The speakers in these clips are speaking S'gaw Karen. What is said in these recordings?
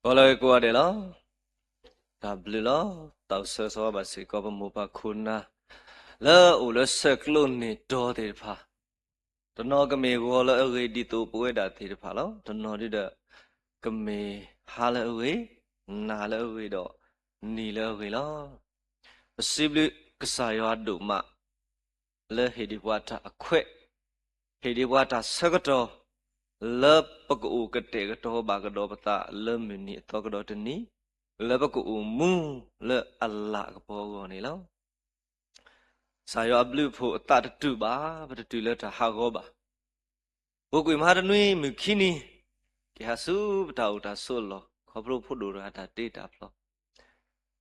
ဂီၤလၢအဂ့ၤကိးဂၤဒဲးလီၤ. တၢ်ဘျုးလီၤ. သးအိၣ်ဆၢဂ့ၤဆၢဝါဘၣ်စ့ၢ်ကီးပမိၢ်ပၢ်ခိၣ်နၢ် လၢအအိၣ်လၢဆဲးကျိးန့ၢ်တီၤသ့ၣ်တဖၣ်, တနီၤကမ့ၢ်ဂီၤလၢအဂ့ၤ ဒ်သိးပဝဲဒၣ်သ့ၣ်တဖၣ်လီၤ. တနီၤဒုဒီး ကမ့ၢ်ဟါလၢအဂ့ၤ, နၤလၢအဂ့ၤဒီး နံၤလၢအဂ့ၤလီၤ. ပစံးဘျုးကစၢ်ယွၤဒိၣ်မး လၢဟ့ၣ်ဒံးပှၤတၢ်အခွဲး, ဟ့ၣ်ဒံးပှၤတၢ်ဆၢကတီၢ် လၢပကအိၣ်ကတဲာ်ကတီၤဘၣ်ကဒီးပသးလၢမုၢ်နံၤအသီကဒီးတနံၤ, လၢပကအိၣ်မူလၢအလၤကပီၤအဂီၢ်န့ၣ်လီၤ. ကစၢ်ယွၤအဘျုးအဖှိၣ်အသးတတုာ်ဘၣ်, ပတတုၤလၢတၢ်ဟးဂီၤဘၣ်. ပူၤကွံာ်မဟါတနွံမုၢ်ခံနံၤ, က့ၤဟးဆူပတၢ်အိၣ်တၢ်ဆိးအလီၢ် ခီဖျိဖိဒိၣ်တဂၤတၢ်တ့တၢ်ဖျီ,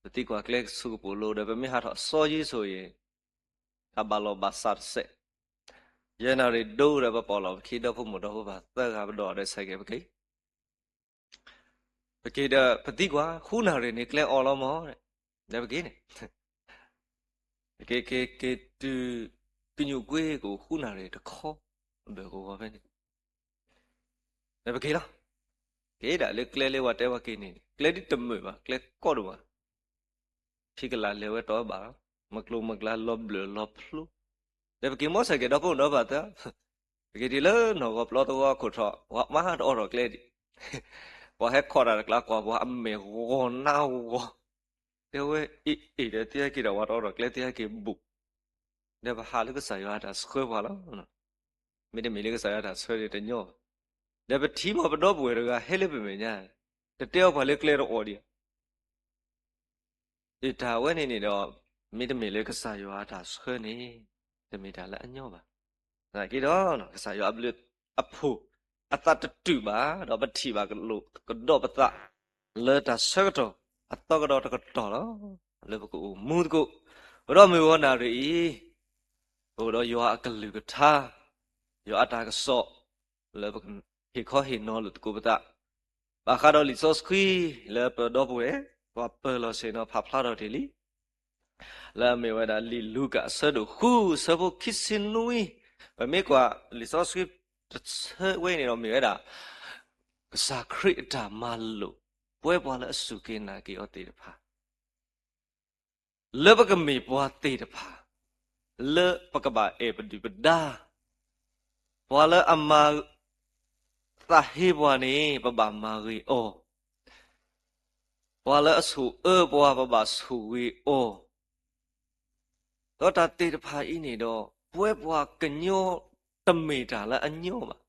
ပသံကွၢ်ကျဲကဆူကပိာ်လိၤဒီး ပမ့ၢ်ဟးထီၣ်အစီယံၤဆိၣ်ဂ့ၤ တၢ်ဘၣ်လီၢ်ဘၣ်စးတစဲး, ယဲၢ်နၣ်ရံၣ်ဒိဒီး ပပိာ်လီၤပခံဒီဖိမိၢ်ဒီဖိပၢ်သၢဂၤ ပဒိးအီၤဒီးဆဲးကဲးပက့ၤ ပက့ၤဒီးပသံကွၢ် ဃုနၣ်ရံၣ်န့ၣ် ကျဲအီၣ်လီၤမး, ဒီးပက့ၤန့ၣ် က့ၤက့ၤက့ၤတုၤ ကညူၣ်ကွ့ကအိၣ်ဃုနၣ်ရံၣ်တခီ အဘၢၣ်ကဝီၤဖဲန့ၣ်, ဒီးပက့ၤလီၤ. က့ၤဒၣ်လၢကျဲလၢပှၤတဲပှၤက့ၤန့ၣ် ကျဲဒ်တမုာ်ဘၣ်, ကျဲကီဒိၣ်မး, ဖံးကလၤလဲၤဝဲတီဘၣ်, မကျိၤမကျါလီၤဘျၢၣ်လီၤဖျိ, ဒီးပက့ၤမီၢ်ဆဲးကဲးဒီဖိဒီဖၣ်သၢ ပက့ၤတုၤလၢနီၢ်ဂီၤပျီသဝီခိၣ်ထီၣ် ပှၤမၤတအိးထီၣ်ကျဲဒံး, ပှၤဟဲခီၣ်တၢ်တကျါကွၢ် ပှၤအမဲာ်ဂီၤနါဂီၤ, တဲဝဲအ့ၣ်အ့ၣ်ဒီး သ့ဟဲက့ၤဒီးပှၤတအိးထီၣ်ကျဲ သ့ဟဲက့ၤဘူး, ဒီးပဟးလၢကစၢ်ယွၤတၢ်ဆှၢပှၤလီၤ. မ့တမ့ၢ်လၢကစၢ်ယွၤတၢ်ဆှၢန့ၣ်တညီဘၣ်, ဒီးပထံၣ်ဘၣ်ပဒီပုၢ်ဝဲၢ်တဂၤဟဲလၢပမဲာ်ညါ, တတဲအီၤပှၤလၢကျဲတအိၣ်ဒံး အတၢ်ဝဲန့ၣ်န့ၣ်ဒီး မ့တမ့ၢ်လၢကစၢ်ယွၤအတၢ်ဆှၢန့ၣ် တမ့ၢ်တၢ်လၢအညီဘၣ်. သနာ်က့ဒီး ကစၢ်ယွၤအဘျုးအဖှိၣ် အသးတတုာ်ဘၣ် ဒီးပထံၣ်ဘၣ်ကဒီးပသး လၢတၢ်ဆၢကတီၢ် အသီကဒီးတကတီၢ်လီၤ. လၢပကအိၣ်မူသကိး ပဒီမုၢ်ဂီၤနၣ်ရံၣ်အံၤ ပအိၣ်ဒီးယွၤအကလုၢ်ကထါ, ယွၤအတၢ်ကစီၣ် လၢပကဟ့ၣ်ခီဟ့ၣ်နီၤလိာ်သကိးပသး, ဘၣ်ဃးဒီးလံာ်စီဆှံလၢပဒီပုၢ်ဝဲၢ် ပှၤပၢၤလီၢ်ဆ့ၣ်နီၤဖးဖျါထီၣ်တ့ၢ်လံ, လၢအမ့ၢ်ဝဲဒၣ်လံာ်လူၤကၣ်အဆၢဒိၣ်ဃု အဆၢဖိခံဆံနွံ, ပမ့ၢ်ကွၢ်လံာ်စီဆှံတဆၢဝဲန့ၣ်ဒီးမ့ၢ်ဝဲဒၣ် ကစၢ်ခရံာ်အတၢ်မၤလိာ် ပဝဲပှၤလၢအစူၢ်က့ၤနာ်က့ၤအီၤသ့ၣ်တဖၣ် လၢပကမ့ၢ်ပှၤသ့ၣ်တဖၣ် လၢပကဘၣ်အဲၣ်ပဒုၣ်ပဒါ, ပှၤလၢအမၤသးဟ့ပှၤန့ၣ် ပဘၣ်မၤဂ့ၤအီၤ, ပှၤလၢအဆိၣ်အၢပှၤ ပဘၣ်ဆိၣ်ဂ့ၤအီၤ, ဒီးတၢ်သ့ၣ်တဖၣ်အံၤန့ၣ်ဒီး ပဝဲပှၤကညီတမ့ၢ်တၢ်လၢအညီဘၣ်.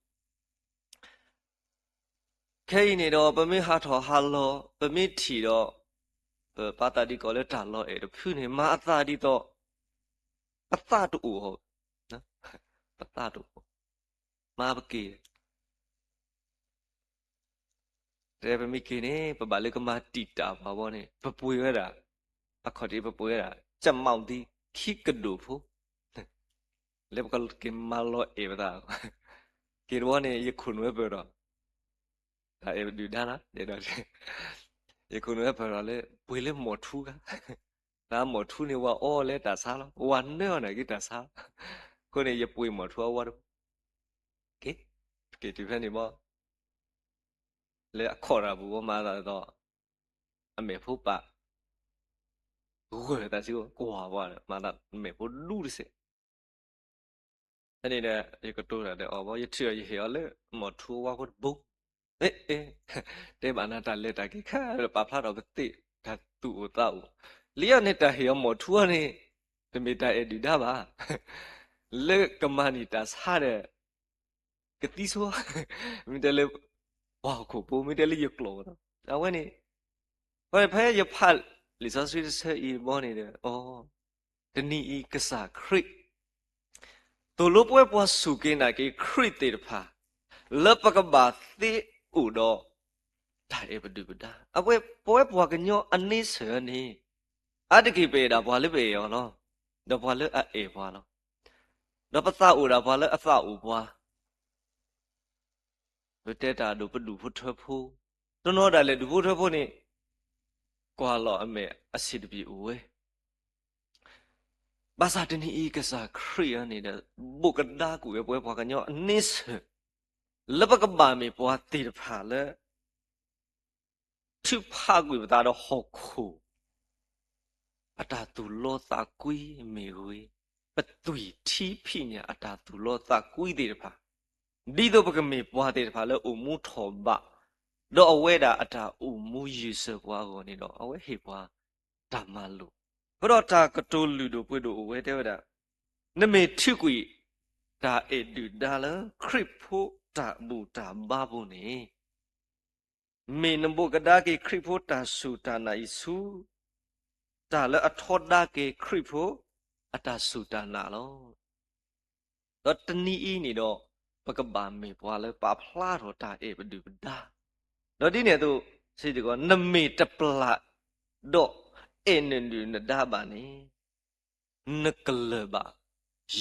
ခဲအံၤန့ၣ်ဒီး ပမ့ၢ်ဟးထီၣ်ဟးလီၤ ပမ့ၢ်ထံၣ်ဒီး ပပာ်သးဒ်ကီးလၢတၢ်လီၤအဲၣ်တဖုန့ၣ် မၤအသးဒ်သိး ပသးတအိၣ်, ပသးတအိၣ်, မၤပက့ၤ တဲပမ့ၢ်က့ၤန့ၣ် ပဘၣ်လၢကမၤတံာ်တာ်ပှၤဘီန့ၣ် ပပှ့ၤဝဲဒၣ်, အခီၣ်ထံးပပှ့ၤဝဲဒၣ် ကမီၣ်သံ ခံကဒိၣ်ဖိ လၢပကက့ၤမၤလီၤအဲၣ်ပသး, က့ၤတဘီန့ၣ် ယခိၣ်နူာ်ဝဲပၢၢ်ဒီး, တၢ်အဲၣ်ပဒုၣ်ဒါလီၤ, ယခိၣ်နူာ်ဝဲပၢၢ်ဒီးလၢ ပှ့ၤလၢမီၢ်ထူဂၤ, တၢ်မီၢ်ထူန့ၣ် ဝၤအီလၢတၢ်ဆါလီၤ, ဝၤနၢအီၤန့ၣ်က့ၤတၢ်ဆါလီၤ, အဃိန့ၣ် ယပှ့ၤမီၢ်ထူအဝါတဘိ က့ၤတုၤဖဲန့ၣ်ဘီ လၢအခီၣ်တၢ်ပူၤဘီမၤသးဒ်သိး အမဲာ်ဖိပာ် ဂၢၢ်သးဆူ ကွၢ်ပှၤဒီး မၤသးမဲာ်ဖိဒူတစဲး ဖဲန့ၣ်ဒီး ယကတိၤတၢ်ဒီးအီၤဘီ ယထုးအီၤယဟ့ၣ်အီၤလၢ မီၢ်ထူအဝါဖိတဘိ တဲဘၣ်နၤတၢ်လဲၤတၢ်က့ၤခါဒီး ပာ်ဖျါထီၣ်ပသ့ၣ်တၢ်သူၣ်အိၣ်သးအိၣ်, လံအီၤန့ၣ်တၢ်ဟ့ၣ်အီၤမီၢ်ထူအီၤန့ၣ် တမ့ၢ်တၢ်အဲၣ်ဒုၣ်ဒါဘၣ်, လၢကမၤန့ၢ်တၢ်ဆါဒီး ကသံဆိ, မ့ၢ်တဲလၢ ပှၤဟီၣ်ခိၣ်ဖိ မ့ၢ်တဲလၢယကျိာ်လီၤ, အဝဲန့ၣ် ဖဲယဖးလံာ်စီဆှံတဆၢအံၤဘီန့ၣ်ဒီး အီ တနံၤအံၤကစၢ်ခရံာ် သိၣ်လိပဝဲပှၤစူၢ်က့ၤနာ်က့ၤခရံာ်သ့ၣ်တဖၣ် လၢပကဘၣ်သ့အိၣ်ဒီး တၢ်အဲၣ်ပဒုၣ်ပဒါ, အဝဲပဝဲပှၤကညီအန့ဆၢၣ်န့ၣ် အါတက့ၢ်ပအဲၣ်ဒၣ်ပှၤလၢပအဲၣ်အီၤလီၤ, ဒီးပှၤလၢအအဲၣ်ပှၤလီၤ, ဒီးပသးအိၣ်ဒၣ်ပှၤလၢအသးအိၣ်ပှၤ ပတဲတၢ်ဒိၣ်ပဒူၣ်ဖိထၢဖိ, တနီၤဒၣ်လဲာ်ဒူၣ်ဖိထၢဖိန့ၣ် ကွၢ်လီၤအမဲာ်အဆံးတပျ့ၤအိၣ်ဝဲ, ဘၣ်ဆၣ်တနံၤအံၤကစၢ်ခရံာ်အံၤန့ၣ်ဒီး ဘိးကဒါကွံာ်ဝဲပဝဲပှၤကညီအန့ဆၢၣ် လၢပကဘၣ်မ့ၢ်ပှၤသ့ၣ်တဖၣ်လၢ ထု ပထုးဖးကွံာ်ပသးဒီးဟီၣ်ခိၣ် အတၢ်သူၣ်လီသးကွံမ့ၢ်ဂ့ၤ, ပသွံၣ်ထံဖံးညၣ်အတၢ်သူၣ်လီသးကွံသ့ၣ်တဖၣ်, ဒ်သိးပကမ့ၢ်ပှၤသ့ၣ်တဖၣ်လၢအိၣ်မူထီၣ်ဘး, ဒီးအဝဲဒၣ်အတၢ်အိၣ်မူယုာ်စၢၤပှၤအဂီၢ်န့ၣ်ဒီး အဝဲဟ့ၣ်ပှၤတၢ်မၤလိာ်. အဃိဒီးတၢ်ကတိၤလုၢ်ဒိၣ်ပှ့ၤဒိၣ်အိၣ်ဝဲတဲဝဲဒၣ်, နမ့ၢ်ထုးကွံာ်တၢ်အဲၣ်ဒုၣ်ဒါလၢခရံာ်ဖိတၢ်ဘူၣ်တၢ်ဘါပူၤန့ၣ် မ့ၢ်နဘိးကဒါက့ၤခရံာ်ဖိတၢ်စူၢ်တၢ်နာ်အံၤဆူ တၢ်လၢအထီဒါက့ၤခရံာ်ဖိအတၢ်စူၢ်တၢ်နာ်လီၤ. ဒီးတနံၤအံၤန့ၣ်ဒီး ပကဘၣ်မ့ၢ်ပှၤလၢပာ်ဖျါထီၣ်တၢ်အဲၣ်ပဒုၣ်ပဒါ, ဒီးဒ်န့ၣ်အသိးစ့ၢ်ကီး နမ့ၢ်တပျၢ်ဒီးအဲၣ်နဒုၣ်နဒါဘၣ်န့ၣ် နကလၢၤဘၣ်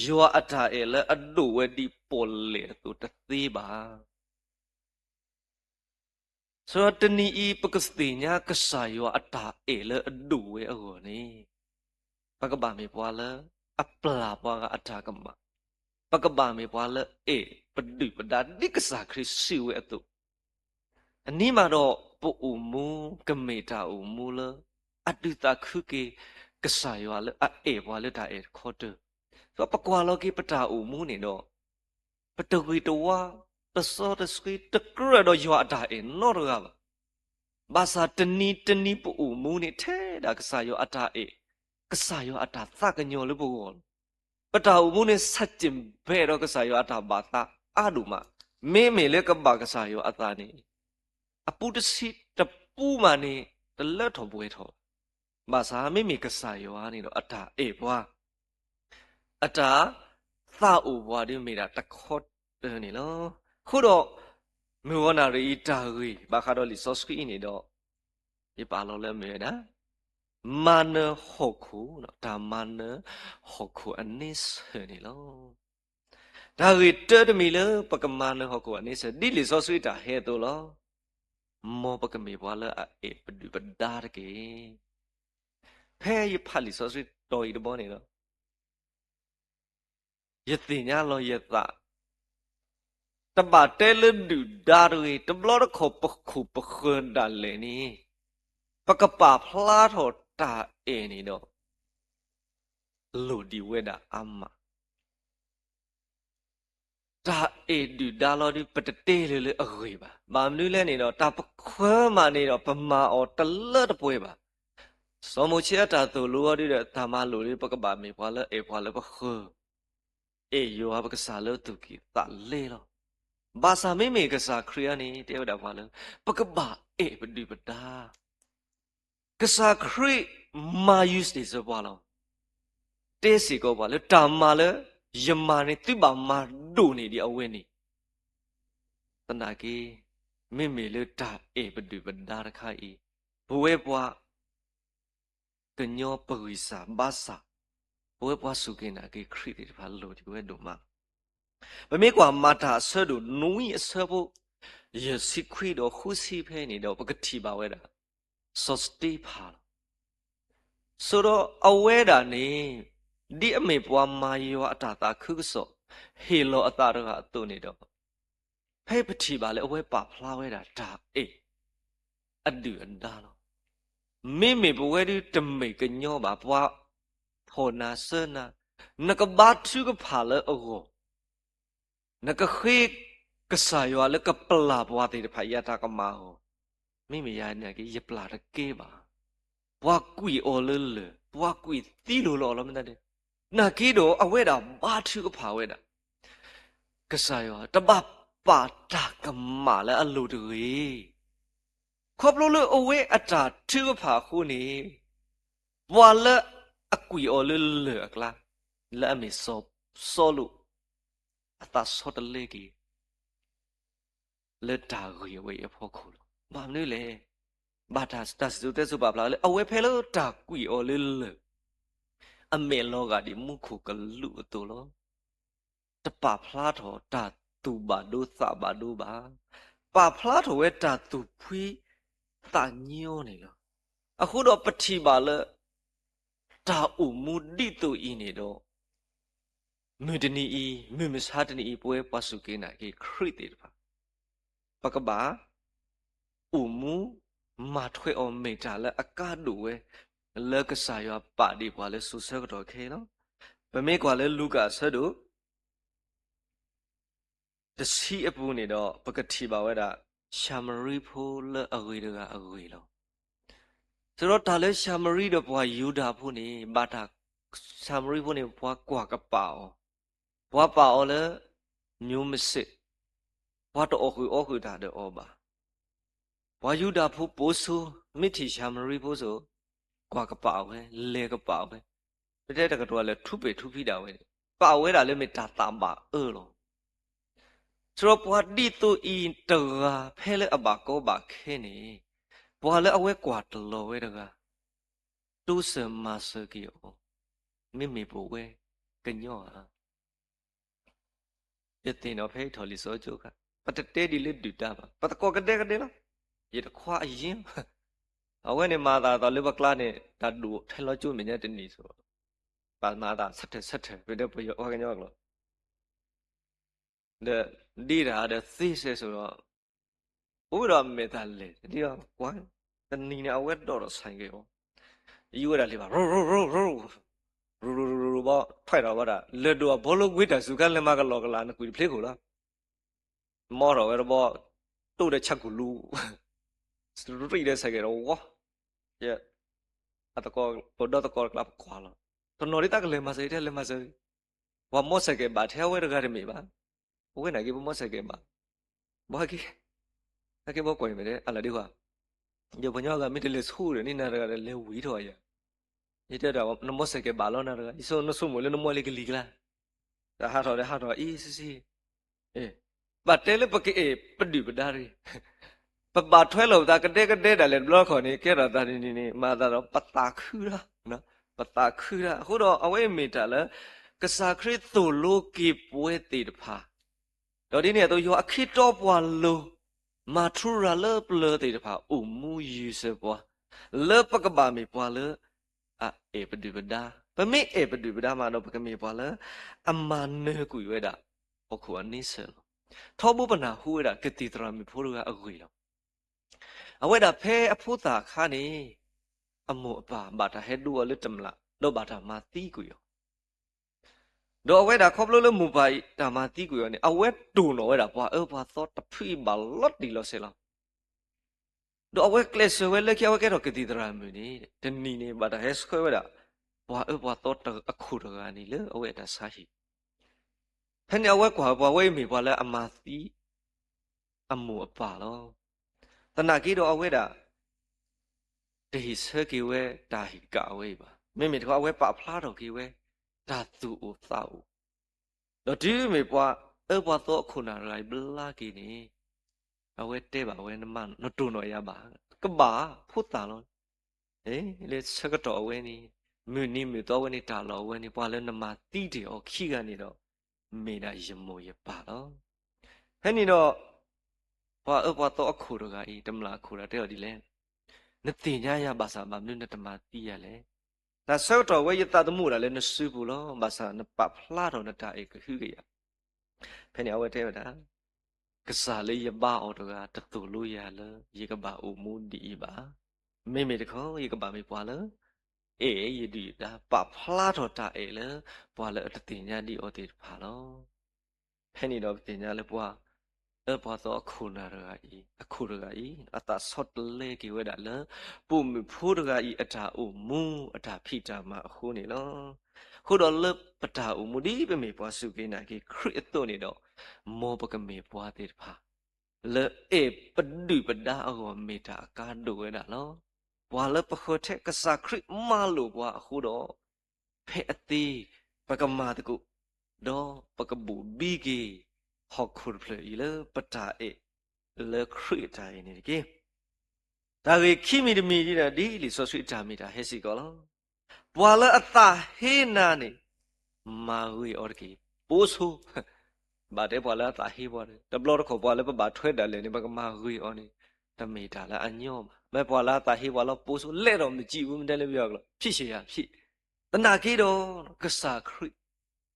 ယွၤအတၢ်အဲၣ်လၢအဒိၣ်ဝဲဒ်ပီၣ်လဲၣ်အသိးတသ့ဘၣ်. ဆိုတော့တနံၤအံၤပကသ့ၣ်ညါကစၢ်ယွၤအတၢ်အဲၣ်လၢအဒိၣ်ဝဲအဂီၢ်န့ၣ်, ပကဘၣ်မ့ၢ်ပှၤလၢအပျၢ်ပှၤဂၤအတၢ်ကမၣ်, ပကဘၣ်မ့ၢ်ပှၤလၢအဲၣ်ပဒုၣ်ပဒါဒ်ကစၢ်ခရံာ်စံးဝဲအသိး, အန့ၣ်မးဒီးပအိၣ်မူကမ့ၢ်တၢ်အိၣ်မူလၢ အဒုးသးခုက့ၤကစၢ်ယွၤလၢအအဲၣ်ပှၤလၢတၢ်အဲၣ်တခီတၢၢ်, ဒီးပကွၢ်လီၤက့ၤပတၢ်အိၣ်မူန့ၣ်ဒီး ပတဂ့ၤတဝါ, တစီတဆှံ, တကြၢးဒီးယွၤအတၢ်အဲၣ်နီတဂၤဘၣ်. ဘၣ်ဆၣ်တနံၤတနံၤပအိၣ်မူန့ၣ်ထဲဒၣ်ကစၢ်ယွၤအတၢ်အဲၣ်, ကစၢ်ယွၤအတၢ်သးကညီၤလၢပဂီၢ်လီၤ. ပတၢ်အိၣ်မူန့ၣ် ဆၢစ့ၣ်ဘဲးဒီးကစၢ်ယွၤအတၢ်ဘၣ်သးအါဒိၣ်မး, မ့မ့ၢ်လၢကဘၣ်ကစၢ်ယွၤအသးန့ၣ် အပူတဆံတပူမးန့ၣ် တလၢထီၣ်ပှဲၤထီၣ်ဘၣ်. ဘၣ်ဆၣ်မ့မ့ၢ်ကစၢ်ယွၤန့ၣ်ဒီး အတၢ်အဲၣ်ပှၤ, အတၢ်သးအိၣ်ပှၤဒ်မ့ၢ်ဒၣ်တခီတၢၢ်န့ၣ်လီၤ. အဃိဒီး မုၢ်ဂီၤနၣ်ရံၣ်အံၤတၢ်ဂ့ၢ် ဘၣ်ဃးဒီးလံာ်စီဆှံအံၤန့ၣ်ဒီး ယပာ်လီၤလၢအမ့ၢ်ဝဲဒၣ် မၤနၢၤဟီၣ်ခိၣ်, တၢ်မၤနၢၤဟီၣ်ခိၣ်အန့ဆၢၣ်န့ၣ်လီၤ. တၢ်ဂ့ၢ်တၢတမံၤလၢပကမၤနၢၤဟီၣ်ခိၣ်အန့ဆၢၣ် ဒ်လံာ်စီဆှံတၢ်ဟဲအသိးလီၤ. မ်ပကမ့ၢ်ပှၤလၢအအဲၣ်ပဒုၣ်ပဒါတက့ၢ်. ဖဲယဖးလံာ်စီဆှံတီၤအံၤတဘီန့ၣ်ဒီး ယသ့ၣ်ညါလီၤယသး, တဘၣ်တဲလၢဒုၣ်ဒါတဂ့ၤ, တဘျီတခီၣ်ပခိၣ်ပဃၢၤဒၣ်လဲာ်န့ၣ် ပကပာ်ဖျါထီၣ်တၢ်အဲၣ်န့ၣ်ဒီး လိၣ်ဒံးဝဲဒၣ်အါမး. တၢ်အဲၣ်ဒုၣ်ဒါလီၤဒုး ပတတဲလၢၤလၢအဂ့ၢ်ဘၣ်. ဘၣ်မနုၤလဲၣ်န့ၣ်ဒီး တၢ်ပဃၢၤမးန့ၣ်ဒီး ပမၤအီၤတလၢတပှဲၤဘၣ်. စီၤမိၤၡ့အတၢ်သိၣ်လိအီၤဒုးဒီး တၢ်မၤလိာ်ဒုး ပကဘၣ်မ့ၢ်ပှၤလၢအဲၣ်ပှၤလၢပဃၢၤ, အဲၣ်ယွၤပကစၢ်လၢသူၣ်ကံၢ်သးလဲလီၤ. ဘၣ်ဆၣ်မ့မ့ၢ်ကစၢ်ခရံာ်အံၤန့ၣ် တဲဝဲဒၣ်ပှၤလၢ ပကဘၣ်အဲၣ်ပဒုၣ်ပဒါ ကစၢ်ခရံာ်မၤ use န့ၢ်စၢၤပှၤလီၤ. တဲစ့ၢ်ကီးပှၤလၢ တၢ်မၤလၢယမၤန့ၣ် သုဘၣ်မၤဒိၣ်န့ၢ်ဒံးအဝဲန့ၣ်. သနာ်က့ မ့မ့ၢ်လၢတၢ်အဲၣ်ပဒုၣ်ပဒါတခါအံၤ ပဝဲပှၤကညီပဂံၢ်စၢ်ဘါစၢ်, ပဝဲပှၤစူၢ်က့ၤနာ်က့ၤခရံာ်သ့ၣ်တဖၣ်လိၣ်ဒံးဝဲဒိၣ်မး. ပမ့ၢ်ကွၢ်မၤတၢ်အဆၢဒိၣ်နွံအဆၢဖိ ယဲၢ်ဆံခွံဒီးဃုဆံဖဲန့ၣ်ဒီး ပကထံၣ်ဘၣ်ဝဲဒၣ် စီၤစတ့ဖၣ်လီၤ. ဆိဒီးအဝဲဒၣ်န့ၣ် ဒ်အမ့ၢ်ပှၤမၤယွၤအတၢ်သးခုကစီၣ် ဟ့ၣ်လီၤအသးတဂၤအသိးန့ၣ်ဒီး ဖဲပထံၣ်ဘၣ်လၢအဝဲပာ်ဖျါဝဲဒၣ်တၢ်အဲၣ်အဒုၣ်အဒါလီၤ. မ့မ့ၢ်ပဝဲဒုးတမ့ၢ်ကညီဘၣ် ပှၤဖှီၣ်နၤစၢနၤ, နကဘါထုကဖၣ်လၢအဂီၢ်, နကဃ့ကစၢ်ယွၤလၢကပျၢ်ပှၤသ့ၣ်တဖၣ်အံၤအတၢ်ကမၣ်အဂီၢ်, မ့မ့ၢ်ယၤန့ၣ်က့ ယပျၢ်တကဲဘၣ်. ပှၤကွံာ်အီၤလၢလၢၢ်, ပှၤကွံာ်သံလိၤလီၤလီၤမ့ၢ်တၢ်ဒဲး, နာ်က့ဒီးအဝဲဒၣ်ဘါထုကဖၣ်ဝဲဒၣ် ကစၢ်ယွၤ တဘၣ်ပာ်တၢ်ကမၣ်လၢအလိၤတဂ့ၤ. ခီဖျိလၢအဝဲအတၢ်ထုကဖၣ်အဃိန့ၣ် ပှၤလၢအကွံာ်အီၤလၢလၢၢ်အကျါ လၢအမ့ၢ်စီၤစီလူး အသးဆီတလဲက့ၤ လၢတၢ်ဂ့ၤဝဲအံၤအဖီခိၣ်လီၤ. ဘၣ်မနုၤလဲၣ်, ဘၣ်တၢ်စံၣ်စိၤတဲစိၤပာ်ဖျါလၢ အဝဲဖဲလၢတၢ်ကွံာ်အီၤလၢလၢၢ် အမဲာ်လီၤဂာ်ဒ်မူခိၣ်ကလူးအသိးလီၤ. တပာ်ဖျါထီၣ်တၢ်သူၣ်ဘၣ်ဒိသးဘၣ်ဒိဘၣ်, ပာ်ဖျါထီၣ်ဝဲတၢ်သူၣ်ဖှံသးညီန့ၣ်လီၤ. အဃိဒီးပထံၣ်ဘၣ်လၢ တၢ်အိၣ်မူဒ်သိးအံၤန့ၣ်ဒီး မုၢ်တနံၤအံၤ မုၢ်မဆါတနံၤအံၤ ပဝဲပှၤစူၢ်က့ၤနာ်က့ၤခရံာ်သ့ၣ်တဖၣ် ပကဘၣ်အိၣ်မူ မၤထွဲအီၤမ့ၢ်တၢ်လၢအကါဒိၣ်ဝဲ လၢကစၢ်ယွၤပာ်ဒံးပှၤလၢစိၤဆၢကတီၢ်ခဲအံၤလီၤ. ပမ့ၢ်ကွၢ်လၢလူၤကၣ်အဆၢဒိၣ် တဆံအပူၤန့ၣ်ဒီး ပကထံၣ်ဘၣ်ဝဲဒၣ် ၡၤမရံဖိလၢအဂ့ၤတဂၤအဂ့ၢ်လီၤ. စးထီၣ်တၢ်လၢၡၤမရံဒီးပှၤယူဒၤဖိန့ၣ် ဘၣ်တၢ် ၡၤမရံဖိန့ၣ် ပှၤကွၢ်ကပာ်အီၤ, ပှၤပာ်အီၤလၢ မျိုးမစစ်, ပှၤတအီၣ်ဃုာ်အီဃုာ်တၢ်ဒီးအီၤဘၣ်. ပှၤယူဒၤဖိပိာ်ဆိ မ့ၢ်ထံၣ်ၡၤမရံဖိစိၤ ကွၢ်ကပာ်ဝဲ, လဲၤကပာ်ဝဲ, ပတဲတကတီၢ်လဲၤထူပ့ၢ်ထူဖံးဒၣ်ဝဲန့ၣ် ပာ်ဝဲဒၣ်လၢမ့ၢ်တၢ်သးဘၣ်အၢလီၤ. စးထီၣ်ပှၤဒ်သိးအံၤတဂၤဖဲလၢအဘၣ်ကီဘၣ်ခဲန့ၣ် ပှၤလၢအဝဲကွၢ်တလီၤဝဲတဂၤ တိစၢၤမၤစၢၤက့ၤအီၤ, မ့မ့ၢ်ပဝဲကညီဧါ. ယသ့ၣ်နီၣ်ဖဲယထီၣ်လံာ်စီဆှံကၠိအခါ ပတတဲဒ်လၢဒုၣ်ဒါဘၣ်, ပသကိးကဒဲကဒဲလီၤ. ယတခွါအယ့ၢ်, အဝဲန့ၣ်မၤသးသီလၢပကျါန့ၣ် တၢ်ဒိၣ်ထဲလီၤကၠိမဲာ်ညါတနံၤစိၤ, ပမၤသးဆၢထၢၣ်ဆၢထၢၣ် ပတဲပယီၤပှၤကညီကျိာ် ဒီးဒ့တၢ်ဒီးသ့စဲစိၤဒီး အိၣ်ဒီးအမဲာ်သၣ်လဲၣ်, ဒ်ကွၢ်, တနံၤန့ၣ် အဝဲဒိးဒီးဆၣ်က့ၤအီၤ, ယူၤဝဲဒၣ်လံဘၣ်, ရိရိရိရိ, ရိရိရိရိဘီ, ထွဲထီၣ်ဝဲဒၣ် လဲၤဒိးအဘီလိကွ့တၢ်စူၤခါ လဲၤမၤကလီကလီ နကွံာ်တဖျ့ခိၣ်လီၤ. မီထီၣ်ဝဲတဘီ, တိၢ်ဒီးဆၣ်ကူၣ်လူၤ, ရံၣ်ဒီးဆၣ်က့ၤဒီးဝီ, အသကိး ပဒီသကိးတကျါပကွၢ်လီၤ. တနီၤဒ်တၢ်ကလဲၤမၤစၢၤ တဲလဲၤမၤစၢၤ, ပှၤမီစဲးကဲးဘၣ်ထဲအဝဲတဂၤတမ့ၢ်ဘၣ်. အဝဲန့ၣ်က့ၤပမီစဲးကဲးဘၣ်, ဘၣ်က့ၤ, ဟဲက့ၤဘီကွၢ်အံၤမ့ၢ်တဲ အလၢဒ်ဝဲ, ယပှၤကညီဂၤမ့ၢ်တလဲၤဆူၣ်ဒီးန့ၣ် နၤတဂၤဒီးလဲၤဝံၤထီၣ်ယၤ, ယတဲဒၣ် နမီစဲးကဲးဘၣ်လီၤနၤတဂၤ, ယဆိ နဆိကမိၣ်လၢနမီလံကလံၤကျါ, တၢ်ဟးထီၣ်ဒီးဟးထီၣ်အံၤဆံဆံ ဘၣ်တဲလၢပကအဲၣ်ပဒုၣ်ပဒါတဂ့ၤ, ပဘၣ်ထွဲလီၤပသးကဒဲကဒဲဒၣ်လဲာ်တဘျီခီၣ်န့ၣ် ကဲထီၣ်သးန့ၣ်န့ၣ် မၤသးဒီးပသးခုတၢ်, ပသးခုတၢ်. အဃိဒီးအဝဲအံၤမ့ၢ်တၢ်လၢ ကစၢ်ခရံာ်သိၣ်လိက့ၤပဝဲသ့ၣ်တဖၣ်, ဒီးဒ်န့ၣ်အသိး ယွၤအခ့တီပှၤလိၤ မၤထူရၤလၢပျၢၤသ့ၣ်တဖၣ် အိၣ်မူယံၤစၢၤပှၤ, လၢပကဘၣ်မ့ၢ်ပှၤလၢ အအဲၣ်ပဒုၣ်ပဒါ, ပမ့ၢ်အဲၣ်ပဒုၣ်ပဒါမးဒီး ပကမ့ၢ်ပှၤလၢ အမၤနၢၤကွံာ်ဝဲဒၣ် ဟီၣ်ခိၣ်အန့ဆၢၣ်လီၤ. ထီဘိပနၢ်ဟူဝဲဒၣ် ကသံၣ်သရၣ်မုၣ်ဖိတဂၤအဂ့ၢ်လီၤ. အဝဲဒၣ်ဖဲအဖိသၣ်အခါန့ၣ် အမိၢ်အပၢ်ဘၣ်တၢ်ဟဲဒိအီၤလၢတမျၢ် ဒီးဘၣ်တၢ်မၤသံကွံာ်အီၤ ဒီးအဝဲဒၣ်ခီဖျိလၢမိၢ်ပၢ်အံၤတၢ်မၤသံကွံာ်အီၤန့ၣ် အဝဲတိၢ်နီၣ်ဝဲဒၣ်ပှၤအၢပှၤသီတဖုအံၤဘၣ်လီၤတံၢ်လီၤဆဲးလီၤ. ဒီးအဝဲကျဲးစၢးဝဲလၢခံ အဝဲကဲထီၣ်ကသံၣ်သရၣ်မုၣ်န့ၣ် တနံၤန့ၣ် ဘၣ်တၢ်ဟဲဆှၢဝဲဒၣ် ပှၤအၢပှၤသီအခိၣ်တဂၤန့ၣ်လၢအဝဲအတၢ်ဆါဟံၣ်, ဖဲန့ၣ်အဝဲကွၢ်ပှၤဝဲအံၤမ့ၢ်ပှၤလၢအမၤသံ အမိၢ်အပၢ်လီၤ. သနာ်က့ဒီးအဝဲဒၣ် တဟ့ၣ်ဆၢက့ၤဝဲတၢ်ဟ့ၣ်ကၣ်ဝဲအံၤဘၣ်. မ့မ့ၢ်တခီ အဝဲပာ်ဖျါထီၣ်က့ၤဝဲ တၢ်သူၣ်အိၣ်သးအိၣ်, ဒီးတုၤမ့ၢ်ပှၤအၢပှၤသီအခိၣ်နၢ်တဂၤအံၤဘျါက့ၤန့ၣ် အဝဲတဲဘၣ်ဝဲ နမၤ နတိၢ်နီၣ်ယၤဘၣ်, ကဘၣ်ဖိသၣ်လီၤ. လၢဆၢကတီၢ်အဝဲန့ၣ် မုၢ်နံၤမုၢ်သီဝဲန့ၣ် တၢ်လီၢ်အဝဲန့ၣ် ပှၤလၢနမၤသံတ့ၢ်အီၤခံဂၤန့ၣ်ဒီး မ့ၢ်ဒၣ်ယမိၢ်ယပၢ်လီၤ. ဖဲန့ၣ်ဒီး ပှၤအၢပှၤသီအခိၣ်တဂၤအံၤ တမျၢ်အခိၣ်တဂၤတဲအီၤဒ်လဲၣ်, နသ့ၣ်ညါယၤဘၣ်ဆၣ် ဘၣ်မနုၤနတမၤသံယၤလဲၣ်. တၢ်ဆၢကတီၢ်ဝဲယသးသမူအိၣ်ဒၣ်လၢနစုပူၤလီၤ. ဘၣ်ဆၣ်နပာ်ဖျါထီၣ်နတၢ်အဲၣ်ကဟုကယာ်. ဖဲန့ၣ်အဝဲတဲဝဲဒၣ် ကစၢ်လၢယဘါအီၤတဂၤ တသိၣ်လိယၤလၢ ယကဘၣ်အိၣ်မူဒ်အံၤဘၣ်. မ့မ့ၢ်တခီ ယကဘၣ်မ့ၢ်ပှၤလၢ အဲၣ်ယဒုၣ်ဒါ ပာ်ဖျါထီၣ်တၢ်အဲၣ်လၢ ပှၤလၢအတသ့ၣ်ညါဒံးအီၤသ့ၣ်တဖၣ်လီၤ. ဖဲန့ၣ်ဒီးပသ့ၣ်ညါလၢပှၤ အၢပှၤသီအခိၣ်နၢ်တဂၤအံၤ အခိၣ်တဂၤအံၤ အသးဆီတလဲက့ၤဝဲဒၣ်လၢ ပိာ်မုၣ်ဖိတဂၤအံၤ အတၢ်အိၣ်မူ အတၢ်ဖံးတၢ်မၤအဃိန့ၣ်လီၤ. အဃိဒီးလၢပတၢ်အိၣ်မူဒ်ပမ့ၢ်ပှၤစူၢ်က့ၤနာ်က့ၤခရံာ်အသိးန့ၣ်ဒီး မ်ပကမ့ၢ်ပှၤသ့ၣ်တဖၣ် လၢအဲၣ်ပဒုၣ်ပဒါအဂီၢ်မ့ၢ်တၢ်အကါဒိၣ်ဝဲဒၣ်လီၤ. ပှၤလၢပဃၢၤထဲကစၢ်ခရံာ်မၤလိာ်ပှၤအဃိဒီး ဖဲအသ့ ပကမၤသကိး ဒီးပကဘိၣ်ဘံက့ၤ ဟီၣ်ခိၣ်တဖျၢၣ်အံၤလၢပတၢ်အဲၣ်လၢခရံာ်အတၢ်အဲၣ်န့ၣ်တက့ၢ်. တၢ်ဂ့ၢ်ခံမံၤတမံၤဒ် ဒ်လံာ်စီဆှံအတၢ်မ့ၢ်တၢ်ဟဲစ့ၢ်ကီးလီၤ. ပှၤလၢအသးဟ့နၤန့ၣ် မၤဂ့ၤအီၤတက့ၢ်. ပိာ်ဆိ ဘၣ်တဲပှၤလၢအသးဟ့ပှၤန့ၣ် တဘျီတခီၣ်ပှၤလၢပဘၣ်ထွဲဒၣ်လဲာ်န့ၣ် ပကမၤဂ့ၤအီၤန့ၣ် တမ့ၢ်တၢ်လၢအညီဘၣ်. မ့ၢ်ပှၤလၢအသးဟ့ပှၤလီၤ ပိာ်ဆိ လဲၤဒီးမ့ၢ်ကံၣ်အူ မ့ၢ်တဲလၢပယီၤကျိာ် ဖြစ်ချင်ရာဖြစ်. သနာ်က့ဒီး ကစၢ်ခရံာ်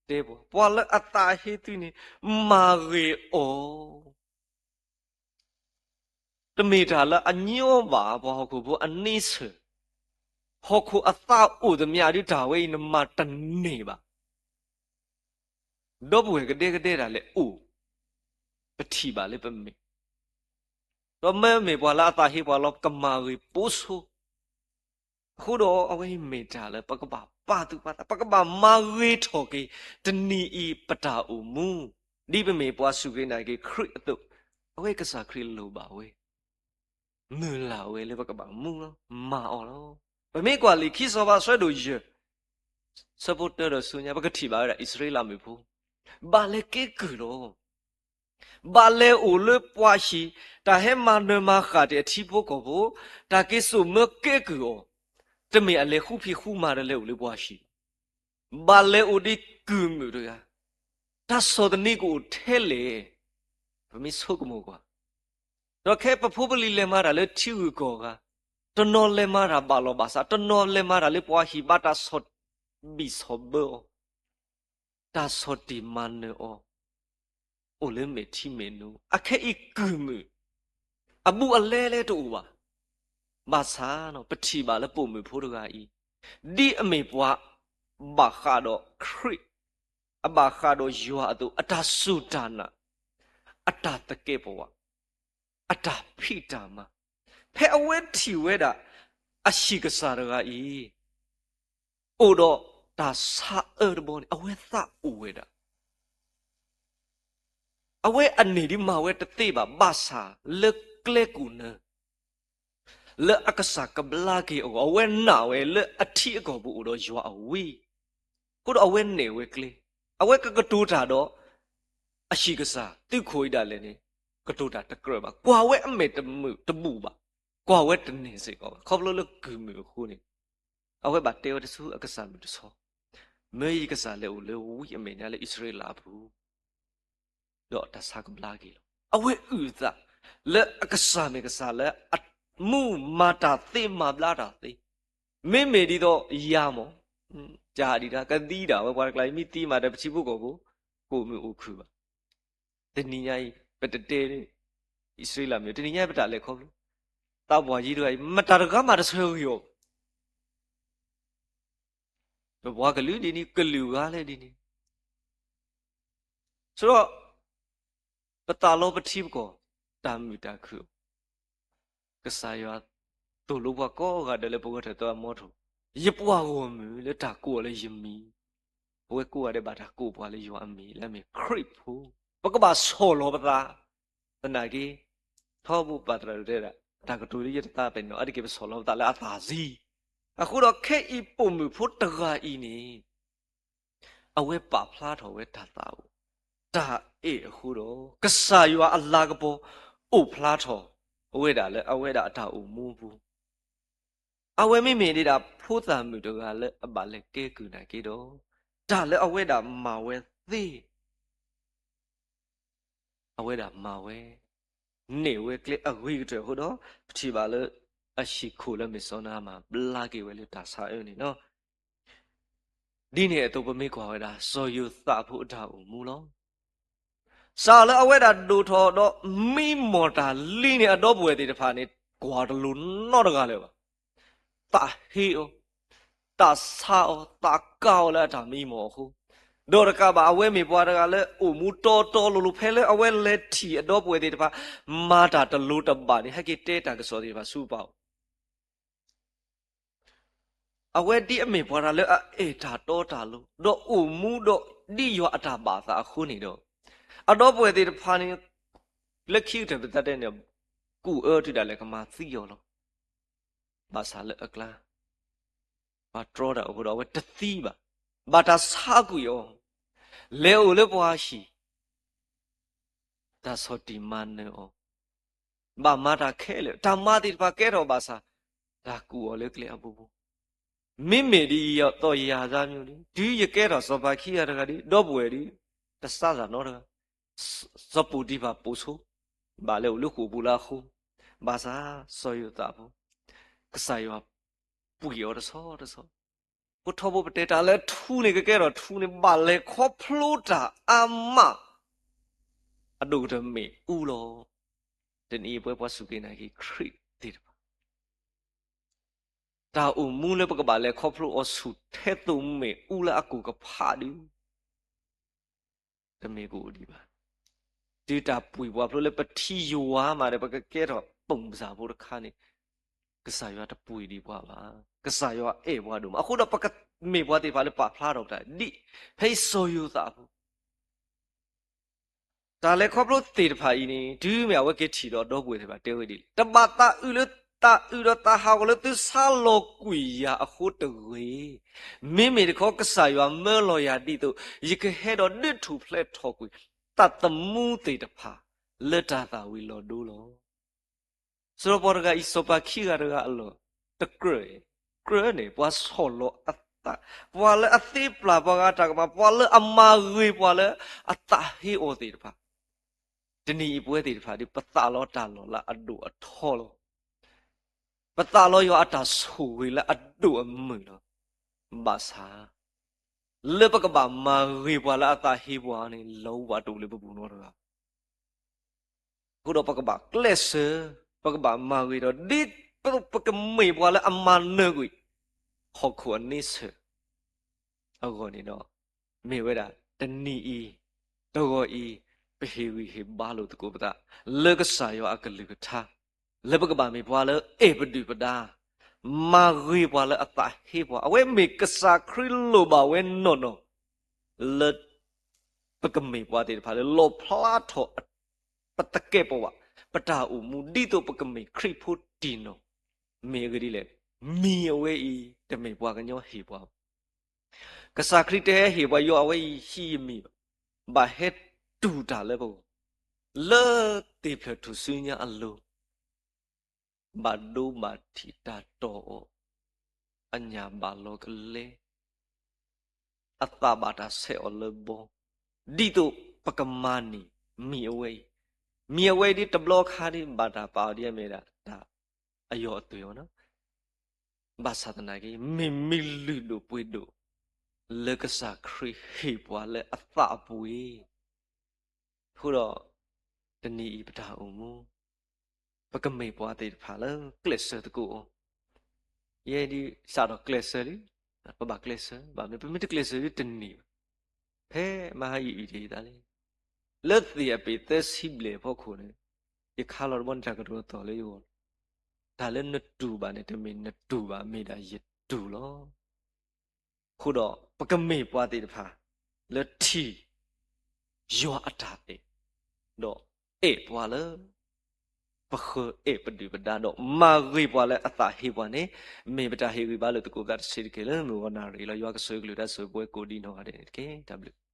တဲပှၤ ပှၤလၢအသးဟ့သုန့ၣ် မၤဂ့ၤအီၤ. တမ့ၢ်တၢ်လၢအညီဘၣ် ပှၤဟီၣ်ခိၣ်ဖိအန့ဆၢၣ်, ဟီၣ်ခိၣ်အသးအိၣ်သမျၣ်ဒုးတၢ်ဝဲအံၤနမၤတန့ၢ်ဘၣ်. ဒီပုၢ်ဝဲၢ်ကဒဲကဒဲဒၣ်လဲာ်အိၣ်, ပထံၣ်ဘၣ်လၢပမဲာ်, ဒီးမ့မ့ၢ်ပှၤလၢအသးဟ့ပှၤလီၤ ကမၤဂ့ၤပိာ်ဆိ အဃိဒီးအဝဲအံၤမ့ၢ်တၢ်လၢပကဘၣ်ပာ်သူၣ်ပာ်သး, ပကဘၣ်မၤဂ့ၤထီၣ်က့ၤ တနံၤအံၤပတၢ်အိၣ်မူ, ဒ်ပမ့ၢ်ပှၤစူၢ်က့ၤနာ်က့ၤခရံာ်အသိး, အဝဲကစၢ်ခရံာ်လိၣ်ဘၣ်ဝဲ, မုၢ်လၢ်ဝဲလၢပကဘၣ်မူလီၤ, မၤအီၤလီၤ. ပမ့ၢ်ကွၢ်လံာ်ခံစီၤပၤအဆၢဒိၣ်ယဲၢ်, ဆၢဖိတၢဒီးဆူညါ ပကထံၣ်ဘၣ်ဝဲဒၣ်အံၣ်စရ့လးမုၣ်ဖိ, ဘၣ်လဲၤကဲကုၢ်လီၤ. ဘၣ်လဲၤအိၣ်လၢပှၤဟံၣ်, တၢ်ဟဲမၤနၢၤမၤဃၣ်တ့ၢ်အထံဖိကီၢ်ဖိ, တၢ်က့ၤစိာ်မၢကဲကုၢ်အီၤ, တမ့ၢ်အလဲၤဃူဖံးဃူမၤဒီးလဲၤအိၣ်လၢပှၤဟံၣ်, ဘၣ်လဲၤအိၣ်ဒ်ကုၢ်မုၣ်တဂၤ, တၢ်ဆီၣ်သနံးကအိၣ်ထဲလဲၣ်, ပမ့ၢ်ဆိကမိၣ်ကွၢ်, ဒီးခဲပဖိပလံၤလဲၤမၤတၢ်လၢထံဂုၤကီၢ်ဂၤ, တနီၤလဲၤမၤတၢ်ဘၣ်လီၤဘၣ်စး, တနီၤလဲၤမၤတၢ်လၢပှၤဟံၣ်ဘၣ်တၢ်ဆီၣ်ဘံၣ်ဆီၣ်ဘၢအီၤ တၢ်ဆီၣ်တံၢ်မၤနၢၤအီၤ, အိၣ်လၢမဲာ်ထံမဲာ်နိ, အခဲအံၤကုၢ်မုၣ်, အဘူးအလဲလၢတအိၣ်ဘၣ်. ဘၣ်ဆၣ်နီၤ ပထံၣ်ဘၣ်လၢပိာ်မုၣ်ဖိတဂၤအံၤ, ဒ်အမ့ၢ်ပှၤဘၣ်ဃးဒီးခရံာ်, အဘၣ်ဃးဒီးယွၤအသိး, အတၢ်စူၢ်တၢ်နာ်, အတၢ်သကဲးပဝး, အတၢ်ဖံးတၢ်မၤ, ဖဲအဝဲထံၣ်ဝဲဒၣ် အဟံၣ်ကစၢ်တဂၤအံၤ အိၣ်ဒီးတၢ်ဆါအၢတဘီန့ၣ် အဝဲသးအိၣ်ဝဲဒၣ်. အဝဲအန့ၣ်ဒ်မၤဝဲတသ့ဘၣ်, ဘၣ်ဆၣ်လၢကျဲကိၣ်နၢ လၢအကစၢ်ကဘျါက့ၤအဂီၢ်, အဝဲနာ်ဝဲလၢအထံအကီၢ်ပူၤအိၣ်ဒီးယွၤအဝံ, အဃိဒီးအဝဲနဲၣ်ဝဲကျဲ, အဝဲကကတိၤတၢ်ဒီး အဟံၣ်ကစၢ်သုးခိၣ်အံၤဒၣ်လဲာ်န့ၣ် ကတိၤတၢ်တကြၢးဘၣ်. ကွၢ်ဝဲအမဲာ်တမုာ်တဘူၣ်ဘၣ်, ကွၢ်ဝဲတန့ၢ်စ့ၢ်ကီးဘၣ်. ခီဖျိလၢကုၢ်မုၣ်အဃိန့ၣ်, အဝဲဘၣ်တဲဝဲတဆူအကစၢ်မုၢ်တဆီ, မၢယကစၢ်လဲၤအိၣ်လၢဝံအမဲာ်ညါလၢအံၣ်စရ့လးအပူၤ ဒီးတၢ်ဆါကဘျါက့ၤလီၤ. အဝဲအုၣ်အသးလၢအကစၢ်မ့ၢ်ကစၢ်လၢအမူမၤတၢ်သ့မၤဘျါတၢ်သ့, မ့မ့ၢ်ဒ်သိးယၤမး, ကဒံဒၣ်ဝဲပှၤတကျါအံၤ မ့ၢ်သံမးဒီးပထံဖိကီၢ်ဖိ ကိၣ်မုၢ်အိၣ်ခုၣ်ဘၣ်. တနံၤညါအံၤ ပတတဲန့ၣ် အံၣ်စရ့လးမ့ၢ် တနံၤညါပတၢ်လဲၤခီဖျိ, သးပှၢ်ယံၤတဂၤအံၤ မတၤတဂၤမးတဆၢဂ့ၤအီၤ ပပှၤကလုာ်ဒ်န့ၣ် ကလုာ်ဂၤလၢဒ်န့ၣ်, ဆိဒီး ပသးလီပထံပကီၢ် တၢ်မုာ်တၢ်ခုၣ်, ကစၢ်ယွၤသိၣ်လိပှၤကိးဂၤဒဲးလၢပဂဲၤထၢၣ်သၢအမီထိၣ်, ယပှၤဂီၢ်မုၢ်လၢတၢ်ကိးအီၤလၢယမံၤ, ပဝဲကိးဂၤဒဲးဘၣ်တၢ်ကိးပှၤလၢယွၤအမံၤ လၢအမ့ၢ်ခရံာ်ဖိ, ပကဘၣ်ဆီၣ်လီၤပသး, သနာ်က့ ထီဘိပာ်သရၣ်ဒိၣ်တဲဒၣ် တၢ်ကတိၤလၢယတသးပ့ၤနီၣ် အါတက့ၢ်ပဆီၣ်လီၤပသးလၢအသၣ်စံ, အဃိဒီးခဲအံၤပိာ်မုၣ်ဖိတဂၤအံၤန့ၣ် အဝဲပာ်ဖျါထီၣ်ဝဲတၢ်သးအိၣ်, တၢ်အဲၣ်အဃိဒီး ကစၢ်ယွၤအလၤကပီၤအိၣ်ဖျါထီၣ်ဝဲဒၣ်လၢအဝဲဒၣ်အတၢ်အိၣ်မူအပူၤ, အဝဲမ့မ့ၢ်ဒၣ်ဖိသၣ်မုၣ်တဂၤလၢအဘၣ်လဲၤကဲကုၢ်နာ်က့ဒီး တၢ်လၢအဝဲဒၣ်မၤဝဲသ့ အဝဲဒၣ်မၤဝဲ, နဲၣ်ဝဲကျဲအဂ့ၤကတၢၢ်အဃိဒီး ပထံၣ်ဘၣ်လၢ အဟံၣ်ခိၣ်လၢမ့ၢ်စီၤနၤမၣ် ဘျါက့ၤဝဲလၢတၢ်ဆါအၢန့ၣ်လီၤ. ဒ်န့ၣ်အသိးပမ့ၢ်ကွၢ်ဝဲဒၣ် စီၤယိၤသးဖိအတၢ်အိၣ်မူလီၤ. စးလၢအဝဲဒၣ်ဒိၣ်ထီၣ်ဒီးမံမီၢ်တၢ်လံန့ၣ် အဒီပုၢ်ဝဲၢ်သ့ၣ်တဖၣ်န့ၣ် ကွၢ်တလိၤနီတဂၤလၢၤဘၣ်. သးဟ့အီၤ, သးဆါအီၤ, သးကါအီၤလၢအတၢ်မံမီၢ်အဃိ, ဒီးတကးဘၣ် အဝဲမ့ၢ်ပှၤတဂၤလၢအိၣ်မူတီတီလိၤလိၤ ဖဲလၢအဝဲလဲၤထံၣ်အဒီပုၢ်ဝဲၢ်သ့ၣ်တဖၣ် မၤတၢ်တလိၤတဘၣ်န့ၣ် ဟဲက့ၤတဲတၢ်ကစီၣ်သ့ၣ်တဖၣ်ဆူပၢ်အအိၣ် အဝဲဒ်အမ့ၢ်ပှၤတဂၤလၢအအဲၣ်တၢ်တီတၢ်လိၤ ဒီးအိၣ်မူဒီးဒ်ယွၤအတၢ်ဘၣ်သးအဃိန့ၣ်ဒီး အဒီပုၢ်ဝဲၢ်သ့ၣ်တဖၣ်န့ၣ် လၢခံကတၢၢ်ပသးတဲန့ၣ် ကူၣ်အၢတုၤဒၣ်လဲာ်ကမၤသံအီၤလီၤ. ဘၣ်ဆၣ်လၢအကျါ ပှၤတြီတၢ်အဃိဒီး အဝဲတသံဘၣ်. ဘၣ်တၢ်ဆါကွံာ်အီၤ, လဲၤအိၣ်လၢပှၤဟံၣ်, တၢ်ဆီၣ်တံၢ်မၤနၢၤအီၤ, ဘၣ်မၤတၢ်ခဲလၢာ်, တၢ်မၤသ့ၣ်တဖၣ်ကဲထီၣ်ဘၣ်ဆၣ်, တၢ်ကူၣ်အီၤလၢကျဲအဘိဘိ. မ့မ့ၢ်ဒ်သိးယၤသးမံၤဒီး တုၤယကဲထီၣ်စီၤပၤခံဂၤတဂၤဒီး ဒီပုၢ်ဝဲၢ်ဒီး တစါစၢ်နီတဂၤ စီၤပူၤတံဖၣ်ပိာ်ဆိ, ဘၣ်လဲၤအိၣ်လၢဃိာ်ပူၤလၢအဃိ, ဘၣ်ဆၣ်စီၤယိၤသးဖိ, ကစၢ်ယွၤပှ့ၤအီၤတဆီတဆီ, ဖိထီဘိပတဲတၢ်လၢထူန့ၣ် ကကဲထီၣ်ထူန့ၣ် ဘၣ်လဲၤခီဖျိတၢ်အါမး, အဒိၣ်ကတၢၢ်မ့ၣ်အူလီၤ. တနံၤအံၤပဝဲပှၤစူၢ်က့ၤနာ်က့ၤခရံာ်သ့ၣ်တဖၣ် တၢ်အိၣ်မူလၢပကဘၣ်လဲၤခီဖျိအီၤဆူၣ်ထဲသိးမ့ၣ်အူလၢအကိၢ်ကဖးဒုး တမ့ၢ်ကအိၣ်ဒံးဘၣ်. တုၤတၢ်ပှ့ၤပှၤဖျိလၢပထံၣ်ယွၤမးဒီး ပကကဲထီၣ်ပိာ်စၢ်ဖိတခါန့ၣ်, ကစၢ်ယွၤတပှ့ၤဒံးပှၤဘၣ်. ကစၢ်ယွၤအဲၣ်ပှၤဒိၣ်မး. အဃိဒီးပကမ့ၢ်ပှၤသ့ၣ်တဖၣ်လၢပာ်ဖျါထီၣ်ပတၢ်ဒ်ဖဲအံၤစီၤယိၤသးအပူၤ တၢ်လဲၤခီဖျိသ့ၣ်တဖၣ်အံၤန့ၣ် တုၤမ့ၢ်အဝဲက့ၤထံၣ်ဒီးဒီပုၢ်ဝဲၢ်သ့ၣ်တဖၣ်တဲဝဲဒ်လဲၣ်, တဘၣ်သးအုးလၢ သးအုးဒီးသးဟးဂီၤလၢသုဆါလီၤကွံာ်ယၤအဃိတဂ့ၤ. မ့မ့ၢ်တခီကစၢ်ယွၤမၢလီၤယၤဒ်သိး ယကဟဲဒီးဒုးထူၣ်ဖျဲးထီၣ်ကွံာ် သးသမူသ့ၣ်တဖၣ်လၢတၢ်သၣ်ဝံၤလီၤဒိလီၤ. စီၤပီတဂၤအံၤ စီၤပၤခံဂၤတဂၤအလီၢ် တကြၢး, ကြၢးန့ၣ် ပှၤဆီၣ်လီၤအသး, ပှၤလၢအသ့ပျၢ်ပှၤဂၤတၢ်ကမၣ်, ပှၤလၢအမၤဂ့ၤပှၤလၢအသးဟ့အီၤသ့ၣ်တဖၣ်, တနံၤအံၤပဝဲသ့ၣ်တဖၣ်ဒီး ပသးလီတၢ်လီၢ်လၢအဒိၣ်အထီလီၤ. ပသးလီယွၤအတၢ်ဆိၣ်ဂ့ၤလၢအဒိၣ်အမုၢ်လီၤ. ဘၣ်ဆၣ် လၢပကဘၣ်မၤဂ့ၤပှၤလၢအသးဟ့ပှၤန့ၣ် လီၤဝဲတအိၣ်လၢပပူၤနီတဂၤ. အဃိဒီးပကဘၣ်ကျဲးစၢး, ပကဘၣ်မၤဂ့ၤဒီး ဒ်ပကမ့ၢ်ပှၤလၢအမၤနၢၤကွံာ် ဟီၣ်ခိၣ်အန့ဆၢၣ်အဂီၢ်န့ၣ်ဒီး, မ့ၢ်ဝဲဒၣ်တနံၤအံၤ, တဂီၤအံၤ, ပဟ့ၣ်ဂံၢ်ဟ့ၣ်ဘါလိာ်သကိးပသး လၢကစၢ်ယွၤအကလုၢ်ကထါ, လၢပကဘၣ်မ့ၢ်ပှၤလၢအဲၣ်ပဒုၣ်ပဒါ, မၤဂ့ၤပှၤလၢအသးဟ့ပှၤ, အဝဲမ့ၢ်ကစၢ်ခရံာ်လိၣ်ဘၣ်ဝဲနီၢ်နီၢ် လၢ ပကမ့ၢ်ပှၤသ့ၣ်တဖၣ်လၢလီၣ်ဖျါထီၣ် ပသကဲးပဝး, ပတၢ်အိၣ်မူ ဒ်သိးပကမ့ၢ်ခရံာ်ဖိတံၢ်နီၢ်, မ့ၢ်အဂ့ၢ်ဒ်လဲၣ်, မံၤအဝဲအံၤ တမ့ၢ်ပှၤကညီဟ့ၣ်ပှၤဘၣ်. ကစၢ်ခရံာ်တဟဲဟ့ၣ်ပှၤယွၤအဝဲအံၤဟံးယမံၤဘၣ်, ဘၣ်ဟဲတူၢ်တၢ်လၢပဂီၢ်, လၢသ့ၣ်ဖျၢၣ်ထူၣ်စုညါအလိၤ ဘၣ်ဒိဘၣ်ထံးတၢ်တီၢ်အီၤ, အညၣ်ဘၣ်လီၤကလဲ, အသးဘၣ်တၢ်ဆဲးအီၤလၢဘီ, ဒ်သိးပကမၤန့ၢ်မံၤအဝဲအံၤ, မံၤအဝဲအံၤဒ်တဘျီခါဒ်ဘၣ်တၢ်ပာ်အီၤဒ်အမ့ၢ်ဒၣ်တၢ်အယီၤအသွဲၣ်အီၤနီၤ, ဘၣ်ဆၣ်သနာ်က့ မ့ၢ်မံၤလုၢ်ဒိၣ်ပှ့ၤဒိၣ် လၢကစၢ်ခရံာ်ဟ့ၣ်ပှၤလၢအသးအပှ့ၤ အဃိဒီး တနံၤအံၤပတၢ်အိၣ်မူ ပကမ့ၢ်ပှၤသ့ၣ်တဖၣ်လၢကျဲးစၢးသကိးအီၤ, ယဲဒ်စးထီၣ်ကျဲးစၢးလံ, ပဘၣ်ကျဲးစၢး, ဘၣ်မနုၤ ပမ့ၢ်တကျဲးစၢးဒ်တန့ၢ်ဘၣ်. ဖဲမဟါယအံၤတယသးလံ, လၢသ့ၣ်အပ့ၤသၢဆံဘျဲၣ်အဖီခိၣ်န့ၣ်, ယခါလီၤတဘျီန့ၣ် တၢ်ကတိၤသီၣ်လၢယဂီၢ်လီၤ. တၢ်လၢနတူၢ်ဘၣ်န့ၣ် တမ့ၢ်နတူၢ်ဘၣ်, မ့ၢ်ဒၣ်ယတူၢ်လီၤ. အဃိဒီး ပကမ့ၢ်ပှၤသ့ၣ်တဖၣ် လၢထံၣ် ယွၤအတၢ်အဲၣ်, ဒီးအဲၣ်ပှၤလၢ ပဃၢၤအဲၣ်ပဒုၣ်ပဒါ ဒီးမၤဂ့ၤပှၤလၢအသးဟ့ပှၤန့ၣ်, မ့ၢ်ပတၢ်ဟ့ၣ်ဂံၢ်ဘါလိာ်သကိးပသးတဆံးတက့ၢ် လၢမုၢ်ဂီၤနၣ်ရံၣ်လီၤ. ယွၤကဆိၣ်ဂ့ၤကလုၢ်ကထါဆိၣ်ဂ့ၤပဝဲကိးဒံနီၢ်ဂၤဒဲးန့ၣ်တက့ၢ်. တၢ်ဘျုး